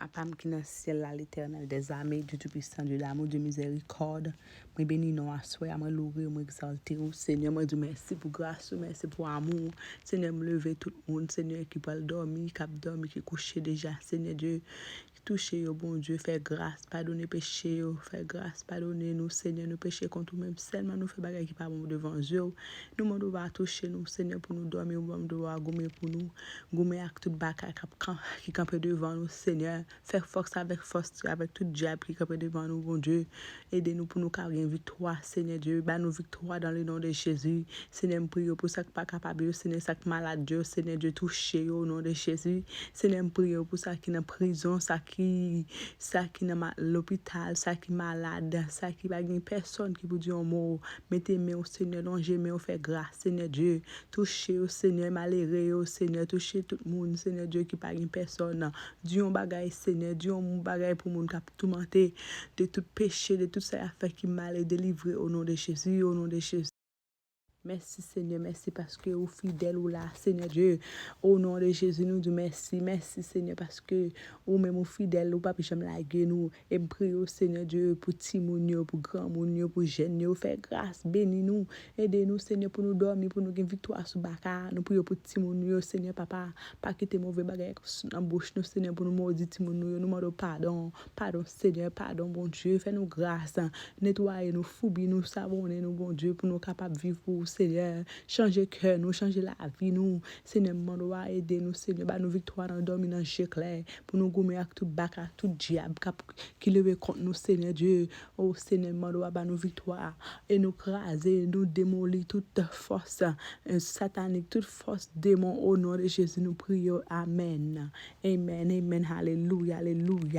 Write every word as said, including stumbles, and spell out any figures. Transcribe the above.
Papa m ki nan syèl la, Letènèl dèzame, Dye toupisan, Dye damou, Dye mizèrikòd, mwen beni non w aswè a, mwen loure w, mwen egzalte w. Senyè, mwen di w mèsi pou gras ou, mèsi pou amou w. Senyè, m leve tout moun, Senyè, ki pral dòmi, k ap dòmi, ki kouche deja. Senyè Dye, touche yo, Bondye, fè gras, padone peche yo, fè gras, padone nou, Senyè, nou peche kont ou menm sèlman, nou fè bagay ki pa bon devan zye w. Nou mande w pa touche nou, Senyè, pou nou dòmi, nou mande w pa goumen pou nou, goumen ak tout baka k ap kan-, ki kanpe devan nou, Senyè. Fè fòs avèk fòs, avèk tout dyab ki kanpe devan nou, Bondye. Ede nou pou nou ka gen viktwa, Senyè Dye. Ba nou viktwa dans le nom de Jésus. Senyè, m priye w pou sa k pa kapab yo, Senyè, sa k malad yo, Senyè Dye, touche yo, o non de Jezi. Senyè, m priye w pou sa ki nan prizon, sa ki, sa ki nan ma-, lopital, sa ki malad, sa ki pa gen pèsòn ki pou di yon mo. Mete men w, Senyè, lonje men w, fè gras, Senyè Dye. Touche yo, Senyè, malere yo, Senyè, touche tout moun, Senyè Dye, ki pa gen pèsòn. Di yon bagay, Senyè, di yon bagay pou moun k ap toumante de tout peche, de tout sa y ap fè ki mal, e delivre, o non de Jezi, o non de Jezi. Mèsi, Senyè, mèsi paske ou fidèl, ou la, Senyè Dye. O non de Jezi, nou di w mèsi, mèsi, Senyè, paske ou menm ou fidèl, ou p ap janm lage nou. E m priye w, Senyè Dye, pou timoun yo, pou granmoun yo, pou jèn yo, fè gras, beni nou, ede nou, Senyè, pou nou dòmi, pou nou gen viktwa sou baka a. Nou priye w pou timoun yo, Senyè, papa, pa kite move bagay nan bouch nou, Senyè, pou nou modi timoun nou yo. Nou mande w padon, padon, Senyè, padon, Bondye, fè nou gras. Netwaye nou, foubi nou, savonnen nou, Bondye, pou nou kapab viv pou ou, Senyè. Chanje kè nou, chanje lavi nou. Senyè, m mande w a ede nou, Senyè, ba nou viktwa nan dòmi nan je klè, pou nou goumen ak tout baka, tout dyab k ap, ki leve kont nou, Senyè Dye. O Senyè, m mande w a ba nou viktwa, e nou kraze, nou demoli tout fòs, eh, satanik, tout fòs demon, o non de Jezi, nou priye w. Amèn. Amèn, amèn, alelouya, alelouya.